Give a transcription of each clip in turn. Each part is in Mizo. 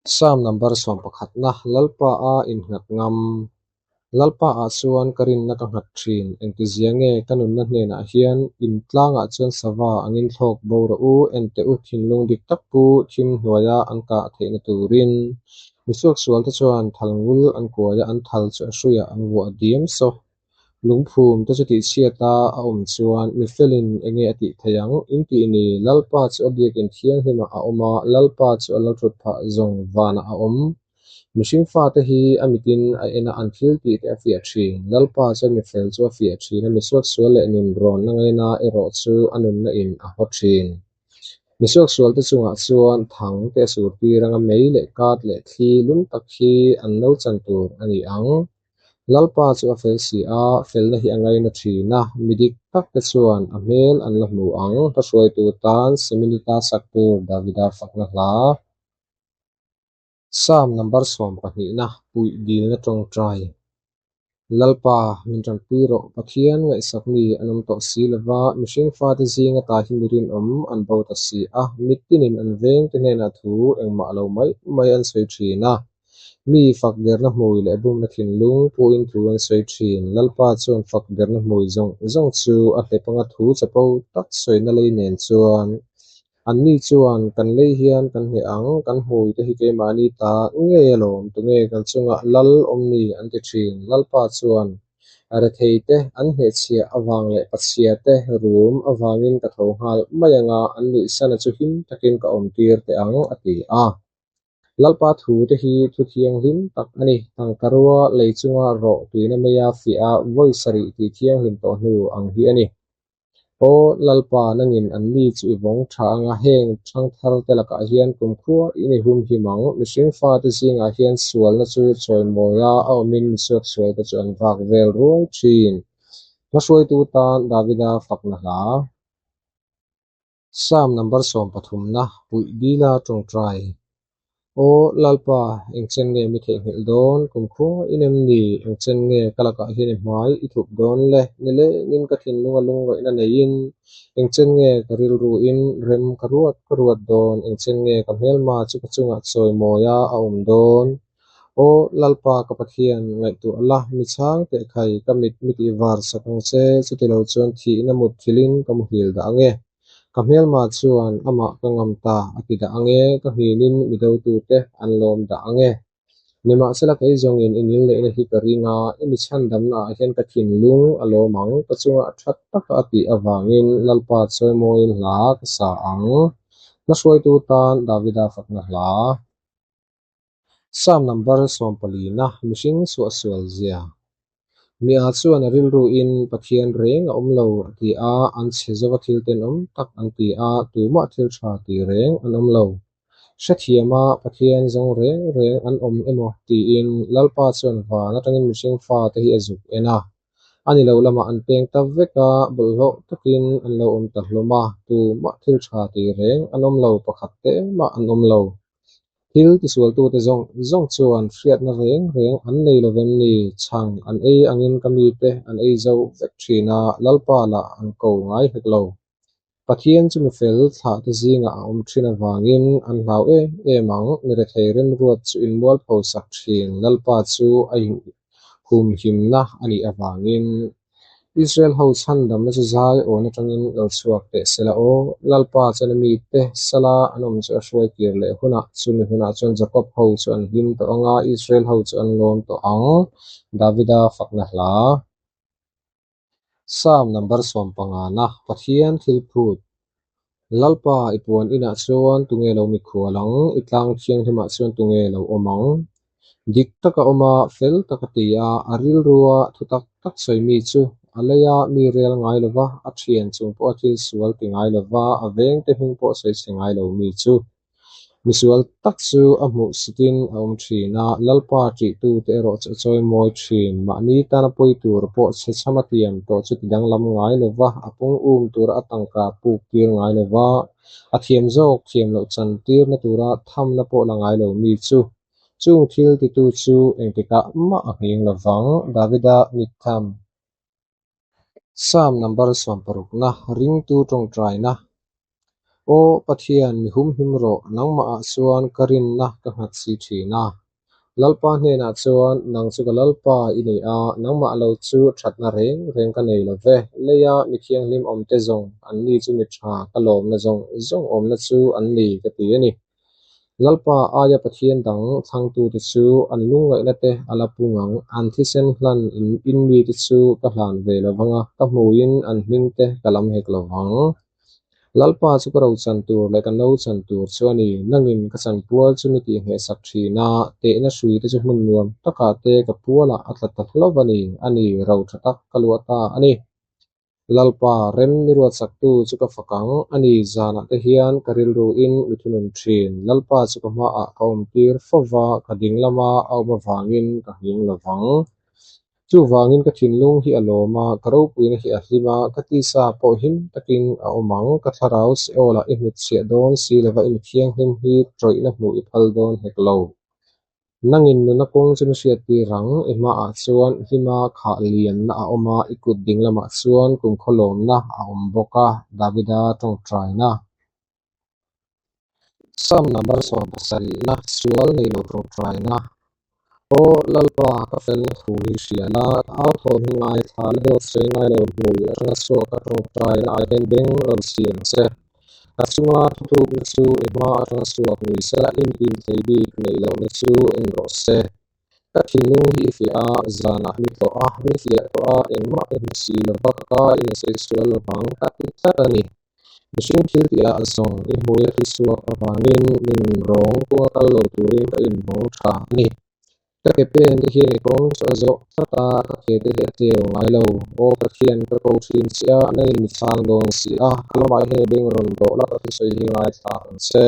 Psalm number sawmpakhatna, Lalpa a innghat ngam. Lalpa ah chuan ka rinna ka nghat thin, engtizia nge ka nunna hnenah hian in tlangah chuan sava angin thlawk bo rawh u, enteh u, thinlung dik tak pu thim hnuaia an kah theihna turin. Misuaksual te chuan thal ngul an kuai a, an thal chu a hruiah an vuah diam saw. Lungphum te chu tihchhiat a a awm chuan mi felin enge a tih theih ang? In tih ni, Lalpa chu a biakin thianghlimah a awm a, Lalpa chu a lo thut phah zawng vanah a awm. Mihring fate hi a mitin a en a, an thil tih te a fiah thin. Lalpa chuan mi fel chu a fiah thin a, misuaksual leh nun rawnna ngaina erawh chu a nunna in a haw thin. Misuaksual te chungah chuan thang te a sur tir anga mei leh kat leh thli lum tak hi an lo chan tur a ni ang. Lalpa chu a fel si a, felna hi a ngaina thin a, mi dik tak te chuan a hmel an la hmu ang. Hla hruaitu tan Seminita sak tur Davida fakna hla. Psalm number sawmpahnihna, Puih dilna tawngtai. Lalpa, min tanpui rawh, Pathian ngaihsak mi an awm tawh si lova, mihring fate zinga ta hi mi rinawm an bo ta si a, mitinin an vengte hnenah thu engmah lo mai mai an sawi thin a. Mi fak derna hmui leh bumna thinlung puin thu an sawi thin. Lalpa chuan fak derna hmui zawng zawng chu a hlep anga thu chapo tak sawina lei nen chuan anni chuan kan lei hian kan hneh ang, kan hmui te hi keimahni ta ngei alawm, tunge kan chungah lal awm ni an ti thin. Lalpa chuan a rethei te an hnehchhiah avang leh pachhia te rum avangin ka tho nghal mai anga an nuihsana chu him takin ka awm tir teh ang a ti a. Lalpa thu te hi thu thianghlim tak a ni. Tangka rua lei chunga rawh tuina meia fiah a vawi sarih tih thianghlim tawh hnu ang hi a ni. Aw Lalpa, nangin an mi chu i vawng tha anga heng thangthar te lakah hian kumkhua in i humhim ang. Mihring fate zingah hian sualna chu chawimawia a awmin misuaksual te chu an vak vel ruai thin. Hla hruaitu tan Davida fakna hla. Psalm number sawmpathumna, Puih Dila Tawngtai. Aw Lalpa, engchen nge mi theihnghilh dawn? Kumkhua i nem ni? Engchen nge ka lakah hian i hmai i thup dawn le? Nilengin ka thinlunga lungngaihna neiin, engchen nge ka rilruin rem ka ruat ka ruat dawn? Engchen nge ka hmelma chu ka chungah chawimawia a awm dawn? Aw Lalpa ka Pathian, ngaihtuah la, mi chhang teh khai, ka mit mi tih var sak ang che, chutilo chuan thihna mut thilin ka muhil dah ang e. Ka hmelma chuan amah ka ngam ta a ti dah ang e, ka nghinin mi dotute an lawm dah ang e. Nimahsela kei zawngin i nil neihna hi ka ring a, i mi chhandamna ah hian ka thinlung a lawm ang, ka chungah that taka a tih avangin Lalpa chawimawiin hla ka sa ang. Hla hruaitu tan Davida fakna hla. Psalm number sawmpalina, Mihring suahsual zia. Mi a chuan a rilruin Pathian reng a awm lo a ti a, an chhe zova thil tenawm tak an ti a, tumah thil tha ti reng an awm lo. Hrethiama Pathian zawng reng reng an awm emaw tiin Lalpa chuan van atangin mihring fate hi a zuk en a. A ni lo lamah an peng ta vek a, bawlhhlawh takin an lo awm ta hlawm a, tumah thil tha ti reng an awm lo, pakhat te mah an awm lo. Thil tisualtute zawng zawng chuan hriatna reng reng an nei lo vem ni? Chhang an ei angin ka mite an ei zo vek thin a, Lalpa lah an ko ngai hek lo. Pathian chu mifel thlahte zingah a awm thin avangin an hlau em em ang, mirethei remruat chu inmualpho sak thin, Lalpa chu a inhumhimna a nih avangin. Israel ho chhandamna chu zai awn atangin lo chhuak teh se la aw. Lalpa chuan a mite sala an awm chu a hruai kir leh hunah, chumi hunah chuan Jakob ho chu an hlim tawh ang a, Israel ho chu an lawm tawh ang. Davida fakna hla. Psalm number sawmpangana, Pathian thil phut. Lalpa, i puan inah chuan tunge lo mikhual ang? I tlang thianghlimah chuan tunge lo awm ang? Dik taka awm a, fel taka ti a, a rilrua thu tak tak sawi mi chu a leia mi rel ngai lova, a thian chung pawha thil sual ti ngai lova, a vengte hming pawh sawi chhe ngai lo mi chu. Misual tak chu a hmuh sitin a awm thin a, Lalpa ṭihtute erawh chu a chawi mawi thin. Mahni tana pawi tur pawh chhe chham a tiam tawh chu tidanglam ngai lova, a pung um tura a tangka puk tir ngai lova, a thiam zawk thiam loh chan tirna tura thamna pawh la ngai lo mi chu. Chung thil titu chu engtikah mah a nghing lovang, Davida mittham. Psalm number sawmparukna, Ringtu tawngtaina. Aw Pathian, mi humhim rawh, nangmahah chuan ka rinna ka nghat si thin a. Lalpa hnenah chuan, Nang chu ka Lalpa i ni a, nangmah lo chu thatna reng reng ka nei lo ve. Leia mi thianghlim awmte zawng, anni chu mi tha ka lawmna zawng zawng awmna chu an ni, ka ti a ni. Lalpa aia Pathian dang thlangtute chu an lungngaihna te a la pung ang, an thisen hlan in mite chu ka hlan ve lo vang a, ka hmuin an hming te ka lam hek lo vang. Lalpa chu ka rochan tur leh ka no chan tur chu a ni. Nangin ka chanpual chu mi tihnghehsak thin a, tehna hrui te chu hmun nuam takah te ka pualah a tla ta hlauh a ni, a ni, ro tha tak ka luah ta a ni. Lalpa, rem mi ruatsaktu chu ka fak ang, a ni, zanah te hian ka rilruin mi thunun thin. Lalpa chu ka hmaah ka awmtir fo va, ka ding lama a awm avangin ka nghing lo vang. Chuvangin ka thinlung hi a lawm a, ka ropuina hi a hlim a, ka tisa pawh him takin a awm ang. Ka thlarau Seol-ah i hnutchhiah dawn si lova i mi thianghlim hi tawihna hmuh i phal dawn hek lo. Nangin nuna kawng chu mi hriattir ang, i hmaah chuan hlima khah lianna a awm a, i kut ding lamah chuan kumkhaw lawmna a awm bawk a, Davida tawngtaina. Psalm number 70na, Sual nei lo tawngtaina. Aw Lalpa, ka felna thu hi hria la, ka au thawm hi ngaithla la, dawt sawi ngai lo hmui atanga chhuak ka tawngtaina ah hian beng lo si ang che. Ka chunga thutlukna chu i hma atanga chhuak ni sela, i mitin thei bik neih lohna chu en rawh se. Ka thinlung hi i fiah a, zanah mi tlawh a, mi fiah tawh a, engmah i hmu si lova ka ka in a sawi sual lovang ka ti tlat a ni. Mihring thil tihah zawng i hmui a thuchhuak avangin mi nun rawng kunga kal lo turin ka invawng tha a ni. Ka ke pen te hian i kawng chu a zawh tlat a, ka ke te hi a tleu ngai lo. Aw Pathian, ka ko thin che a, nangin mi chhang dawn si a, ka lamah hian i beng rawn dawh la, ka thusawi hi ngaithla ang che.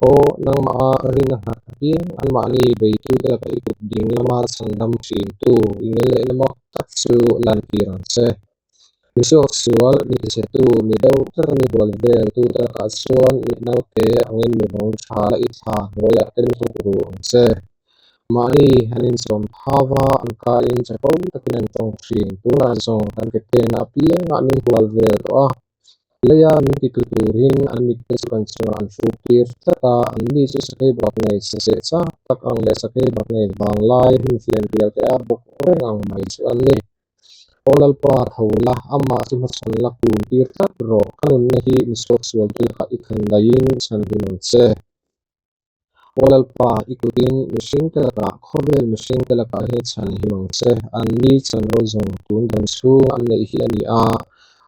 Aw, nangmaha rin a nghat apiang, anmahni beitute laka i kut ding lama chhandam thintu i ngelehna mak tak chu lantir ang che. Mi suak sual, mi tichhetu, mi deuh tlata mi hual veltute lakah chuan mi naute angin mi vawng tha la i thla hnuaiah te mi hluk ru ang che. Mahni an inchawm thau va, an kain chapo takin an tawng thin. Tunah zawng kan ke pena apiangah min hual vel tawh a. Leia min titu turin an mitte chu kan chungah an fuk tir tlat a, anni chu sakei bak nei sazeh chak tak ang leh sakei bak nei vanglai hmun fian rial te a bawk reng ang mai chu an ni. Aw Lalpa, tho la, amah chu hmachhawn la kun tir tlat rawh, ka nunna hi mi suaksual te lakah i khan daihin chhanhim ang che. Aw Lalpa, i kutin mihringte lakah, khawvel mihringte lakah hian chhanhim ang che. Anni chanvo zawng tun dan chhung an neih hi a ni a,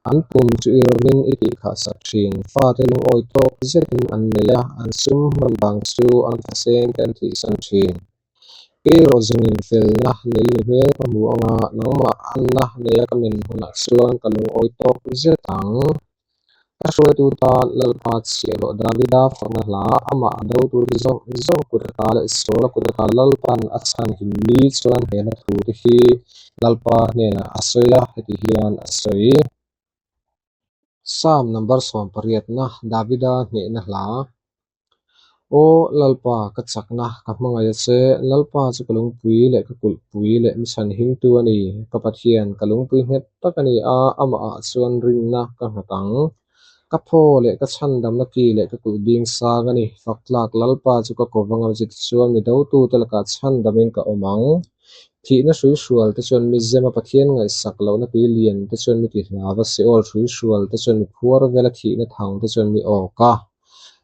an pum chu i rawmin i tihkhah sak thin. Fate lungawi tawk zetin an nei a, an sum hman vang chu an faseng te an thihsan thin. Kei erawh zawngin felna nei i hmel ka hmu ang a, nangmah anna neia ka men hunah chuan ka lungawi tawk zet ang. Ka hruaitu tan Lalpa chhiahhlawh Davida fakna hla, amah a do tur zawng zawng kut ata leh Saula kut ata Lalpa'n a chhanhim ni chuan he hla thu te hi Lalpa hnenah a sawi a, heti hian a sawi. Psalm number 18na, Davida hnehna hla. Aw Lalpa, ka chakna, ka hmangaih a che. Lalpa chu ka lungpui leh ka kulhpui leh mi chhanhimtu a ni. Ka Pathian, ka lungpui nghet tak a ni a, amahah chuan rinna ka nghat ang. Ka phaw leh ka chhandamna ki leh ka kulh bing sang a ni. Faktlak Lalpa chu ka kawv anga chutichuan mi dotute lakah chhandamin ka awm ang. Thihna hruihrual te chuan mi zema Pathian ngaihsak lohna tui lian te chuan mi tihlau a, Seol hruihrual te chuan mi phuar vela thihna thang te chuan mi awk a.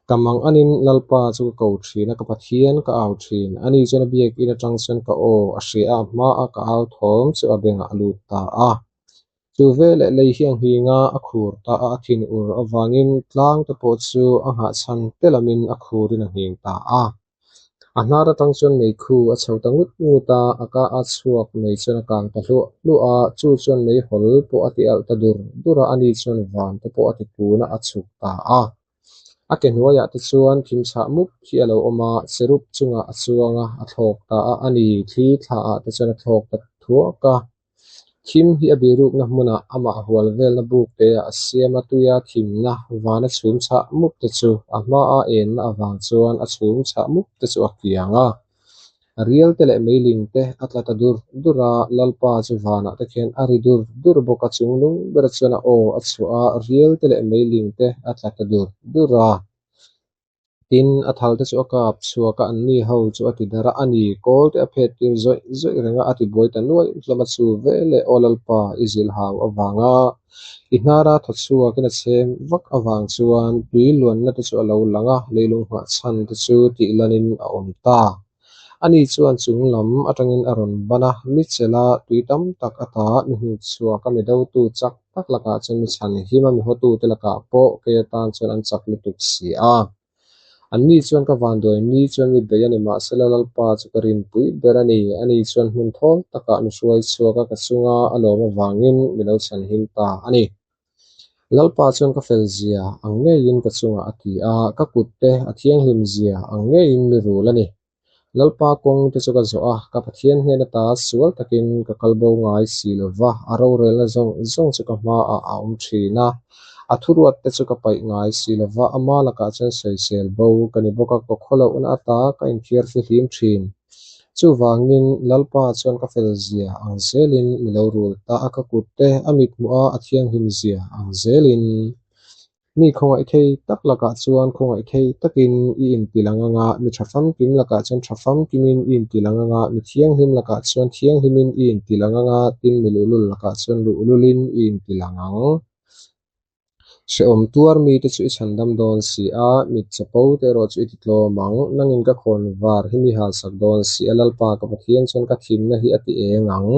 Ka mang anin Lalpa chu ka ko thin a, ka Pathian ka au thin. Ani chuan a biakin atang chuan ka aw a hria a, a hmaah ka au thawm chu a bengah a lut ta a. Chu veleh lei hi a nghing a, a khur ta a, a thin ur avangin tlang te pawh chu a nghahchhan te lamin a khurin a nghing ta a. A hnar atang chuan meikhu a chho ta ngut ngut a, a ka a chhuak mei chuan a kang ta hluah hluah a, chu chuan meihawl pawh a ti alh ta dur dur a, ani chuan van te pawh a ti kun a, a chhuk ta a. A ke hnuaiah te chuan thim chhah mup hi a lo awm a, cherub chungah a chuang a, a thlawk ta a, ani thli thlaah te chuan a thlawk ta thuak a. Thim hi a birukna hmunah amah hual velna buk te ah a siam a, tuia thimna vana chhum chhah mup te chu a hmaa enna avang chuan a chhum chhah mup te chu a kiang a. Rial te leh meiling te a tla ta dur dur a, Lalpa chu vanah te khian a ri dur dur bawk a, chung lung ber chuan a aw a chhuah a, rial te leh meiling te a tla ta dur dur a. Tin, a thal te chu a kap chhuak a, anni ho chu a ti darh a, a ni, kawl te a phet tir zawih zawih reng a, a ti buai ta nuaih hlawm a, chu veleh aw Lalpa, i zilh hau avanga i hnara thaw chhuakin a chhem vak avang chuan tui luanna te chu a lo lang a, leilung nghah chhan te chu tih lanin a awm ta. Ani chuan chung lam atangin a rawn ban a, mi chelh a, tui tam tak a ta, mi hnut chhuak a, mi dotu chak tak lakah chuan mi chhan him a, mi hawtute lakah pawh kei atan chuan an chak lutuk si a. Anni chuan ka vanduai ni chuan mi bei a ni, mahsela Lalpa chu ka rinpui ber a ni. Ani chuan hmun thawl takah mi hruai chhuak a, ka chunga a lawm avangin mi lo chhan him ta a ni. Lalpa chuan ka fel zia ang ngeiin ka chungah a ti a, ka kutte a thianghlim zia ang ngeiin mi rul a ni. Lalpa kawng te chu ka zawh a, ka Pathian hnen ata sual takin ka kal bo ngai si lo va, a rorelna zawng zawng chu ka hmaah a awm thin a, a thuruat te chu ka paih ngai si lo va, ama lakah chuan sawisel bo ka ni bawk a, ka khawlohna ata ka inthiar fihlim thin. Chuvangin Lalpa chuan ka fel zia ang zelin mi lo rul ta a, ka kut te a mithmuh a, a thianghlim zia ang zelin. Mi khawngaih thei tak lakah chuan khawngaih thei takin i inti lang anga, mi tha famkim lakah chuan tha famkimin i inti lang anga, mi thianghlim lakah chuan thianghlimin i inti lang anga, tin mi luhlul lakah chuan luhlulin i inti lang ang. Hrehawm tuar mite chu i chhandam dawn si a, mit chapo te erawh chu i ti tlawm ang. Nangin ka khawn var hi mi halsak dawn si a, Lalpa ka Pathian chuan ka thimna hi a ti eng ang.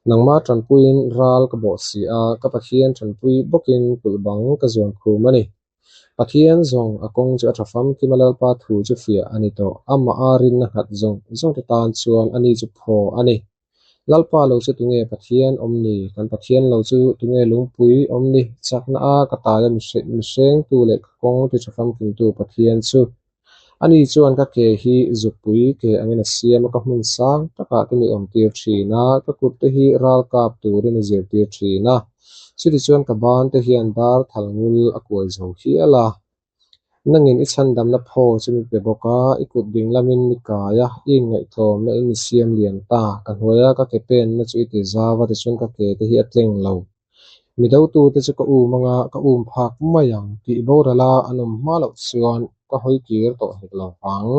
Nangmah tanpuiin ral ka bawh si a, ka Pathian tanpui bawkin kulh bang ka zuan khum a ni. Pathian zawng a kawng chu a tha famkim a, Lalpa thu chu fiah a ni tawh. Amah a rinna nghat zawng zawng te tan chuan ani chu phaw a ni. Lalpa lo chu tunge Pathian awm ni? Kan Pathian lo chu tunge lungpui awm ni? Chakna a ka taia mihrengtu leh ka kawng ti tha famkimtu Pathian chu. Ani chuan ka ke hi zukpui ke angin a siam a, ka hmun sang takah te mi awmtir thin a, ka kut te hi ral kap turin a zirtir thin a, chutichuan ka ban te hian dar thal ngul a kuai zo hial a. Nangin i chhandamna phaw chu mi pe bawk a, i kut ding lamin mi kai a, i inngaihtlawmna in mi siam lian ta, ka hnuaia ka ke penna chu i ti zau a, tichuan ka ke te hi a tleng lo. Mi dotute chu ka um anga ka um phak mai ang tih boral a an awm hma loh chuan ka hawi kir tawh hek lo vang.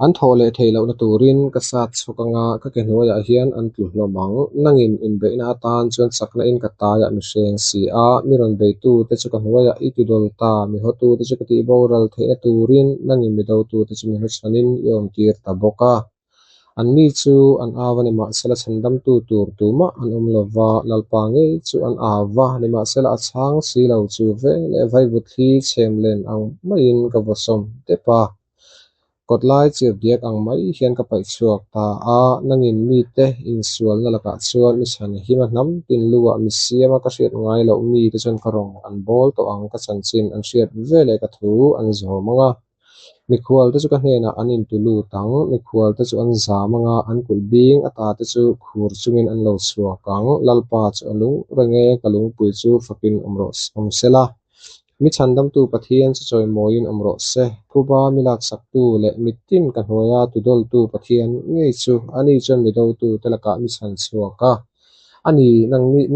An thawh leh theih lohna turin ka sat chhawk anga ka ke hnuaiah hian an tlu hlawm ang. Nangin inbeihna atan chuan chakna in ka taiah mi hreng si a, mi rawn beitute chu ka hnuaiah i ti dawl ta, mi hawtute chu ka tih boral theihna turin nangin mi dotute chu mi hnuchhanin i awmtir ta bawk a. Anni chu an au a nimahsela chhandamtu tur tumah an awm lo va, Lalpa ngei chu an au va, nimahsela a chhang si lo chu veleh vaivut thli chhem len ang maiin ka vaw sawm tep a. Kawtlai chirh diak ang mai hian ka paih chhuak ta a, nangin mite insualna lakah chuan mi chhan him a hnam tin luah mi siam a ka hriat ngai loh mite chuan ka rawng an bawl tawh ang ka chanchin an hriat veleh ka thu an zawm ang a. Mikhualte chu ka hnenah an intu lut ang, mikhualte chu an zam ang a, an kulh bing ata te chu khur chungin an lo chhuak ang. Lalpa chu a lung reng e, ka lungpui chu fakin awm rawh awm sela. Mi chhandamtu Pathian chu chawimawiin awm rawh se. Phuba mi laksaktu leh mitin ka hnuaia tudawltu Pathian ngei chu ani chuan mi dotute lakah mi chhan chhuak a. A ni,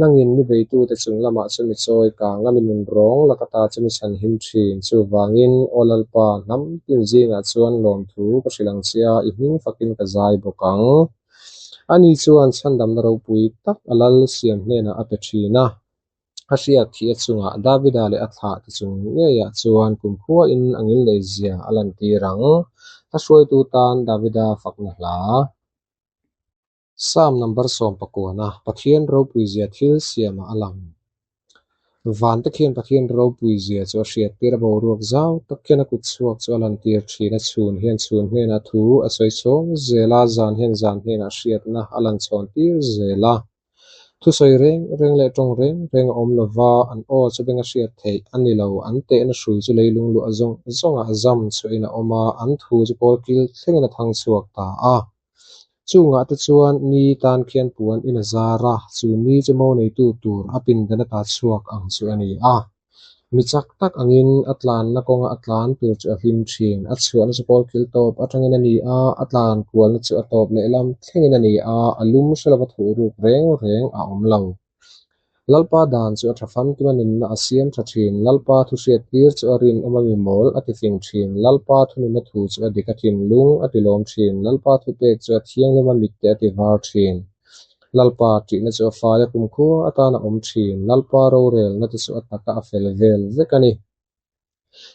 nangin mi beitute chung lamah chu mi chawi kang a, mi nun rawng lak ata chu mi chhan him thin. Chuvangin, Aw Lalpa, hnam tin zingah chuan lawmthu ka hrilh ang che a, i hming fakin ka zai bawk ang. Ani chuan chhandamna ropui tak a lal siam hnenah a pe thin a. A hriak thih a chungah Davida leh a thlah te chung ngeiah chuan kumkhuain a ngilneih zia a lantir ang. Hla hruaitu tan Davida fakna hla. Psalm number 19, Pathian ropuizia thil siamah a lang. Vante khian Pathian ropuizia chu a hriattir a, boruak zau tak khian a kut chhuak chu a lantir thin a, chhun hian chhun hnenah thu a sawi chhawng zel a, zan hian zan hnenah hriatna a lan chhawn tir zel a. Thusawi reng reng leh tawng reng reng a awm lo va, an aw chu beng a hriat theih a ni lo. An tehna hrui chu leilung luah zawng zawngah zam chhuahin a awm a, an thu chu pawl kil thlengin a thang chhuak ta a. Chungah te chuan ni tan khian puan in a zar a, chu ni chu mo neitu tur a pindan ata chhuak ang chu a ni a. Mi chak tak angin a tlanna kawnga a tlan tur chu a hlim thin. A chhuahna chu kawlkil tawp atangin a ni a, a tlan kualna chu a tawp lehlam thlengin a ni a, a lum hre lova thuhruk reng reng a awm lo. Lalpa dan chu a tha famkima nunna a siam tha thin. Lalpa thu hriattir chu a rinawm a mi mawl a tifing thin. Lalpa thununna thu chu a dik a thinlung a tilawm thin. Lalpa thupek chu a thianghlim a mitte a tivar thin. Lalpa ṭihna chu a fai a kumkhua atan a awm ṭhin. Lalpa rorelna te chu a taka a fel vel vek a ni.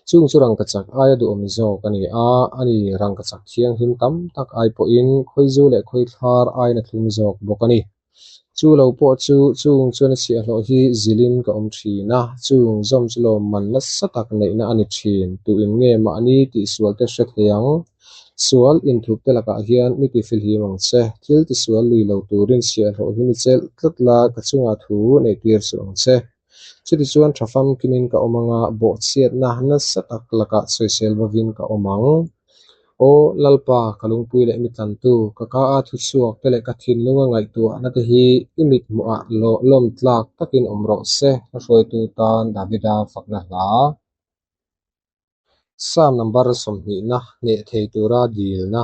Chung chu rangkachak aia duhawm zawk a ni a, a ni rangkachak thianghlim tam tak ai pawhin khawizu leh khawithlar aiin a thlum zawk bawk a ni. Chu lo pawh chu chung chuan a chhiahhlawh hi zilhin ka awm ṭhin a, chung zawm chu lawmman nasa tak neihna a ni ṭhin. Tuin nge mahni tihsual te hre thei ang? Sual inthup te lakah hian mi tifilhim ang che. Thil tisual lui lo turin chhiahhlawh hi mi chelh tlat la, ka chungah thu neihtir suh ang che. Chutichuan tha famkimin ka awm anga bawhchhiatna nasa tak lakah sawisel bovin ka awm ang. Aw Lalpa, ka lungpui leh mi tlantu, ka ka a thuchhuak te leh ka thinlunga ngaihtuahna te hi i mithmuhah lawm tlak takin awm rawh se, hla hruaitu tan Davida fakna hla. Psalm number 20na hneh thei tura dilna.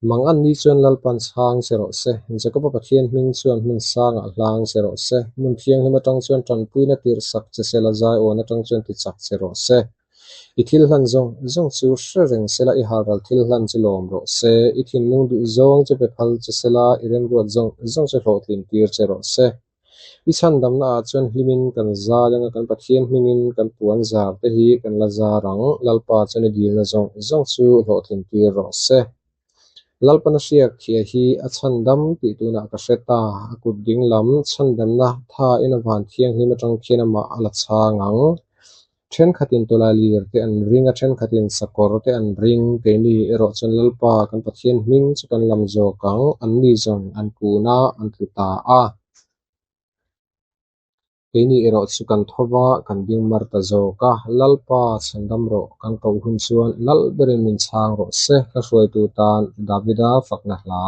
Mang an ni chuan Lalpan chhang che rawh se, Jakoba Pathian hming chuan hmun sangah hlang che rawh se, hmun thianghlim atang chuan tanpuina tirhsak che sela zaiawn atang chuan tichak che rawh se. I thil hlan zawng zawng chu hre reng sela i halral thil hlan chu lawm rawh se, i thinlung duh zawng chu pe phal che sela i remruat zawng zawng chu hlawhtlin tir che rawh se. I chhandamna ah chuan hlimin kan zai anga kan Pathian hmingin kan puan zar te hi kan la zar ang, Lalpa chuan i dilna zawng zawng chu hlawhtlin tir rawh se. Lalpana hriak thiah hi a chhandam tih tunah ka hre ta, a kut ding lam chhandamna thain a van thianghlim atang khian amah a la chhang ang. Thenkhatin tawlailir te an ring a, thenkhatin sakawr te an ring. Keini erawh chuan Lalpa kan Pathian hming chu kan lam zawk ang, anni zawng an kun a, an tlu ta a. Keini erawh chu kan tho va, kan ding mar ta zawk a. Lalpa chhandam rawh, kan koh hun chuan Lal berin min chhang rawh se, hla hruaitu tan Davida fakna hla.